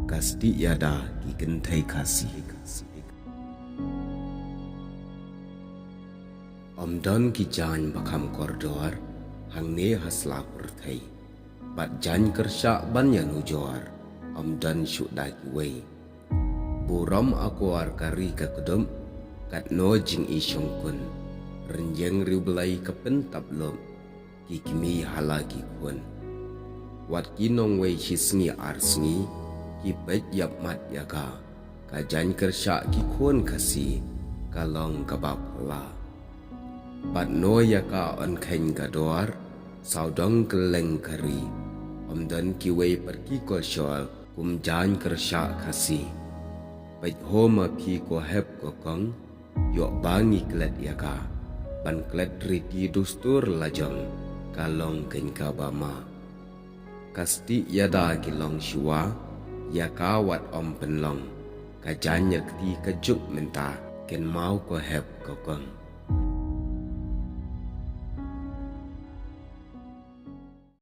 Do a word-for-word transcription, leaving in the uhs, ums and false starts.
Ka stieh ïada ki kynthei Khasi. Ym don ki jaiñ ba kham kordor hangne ha sla pyrthei. Bad jaiñ kyrshah ban ïanujor ym don shuh da kiwei. Burom akor ka ri ka kdup, katno jingïashongkun. Rynïeng riewblei ka pyntap lup, ki kmie ha la ki khun. Wat ki nongwei shi sngi ar sngi, ki peit ïap mat ïa ka. Ka jaiñ kyrshah ki khun Khasi, ka long kaba phylla. Bad no ïa ka yn kheiñ ka dor, sawdong kylleng ka ri. Ym don kiwei pat ki kolshor kum jaiñ kyrshah Khasi. Peit ho ma phi ko hep ko kong, ïoh ba ngi klet ïa ka. Ban klet riti dustur lajong, ka long keiñ kaba ma. Ka stieh ïada ki long shuwa, ïa ka wat ym pynlong. Ka jaiñ ïa kti ka juk mynta, kynmaw ko hep ko kong.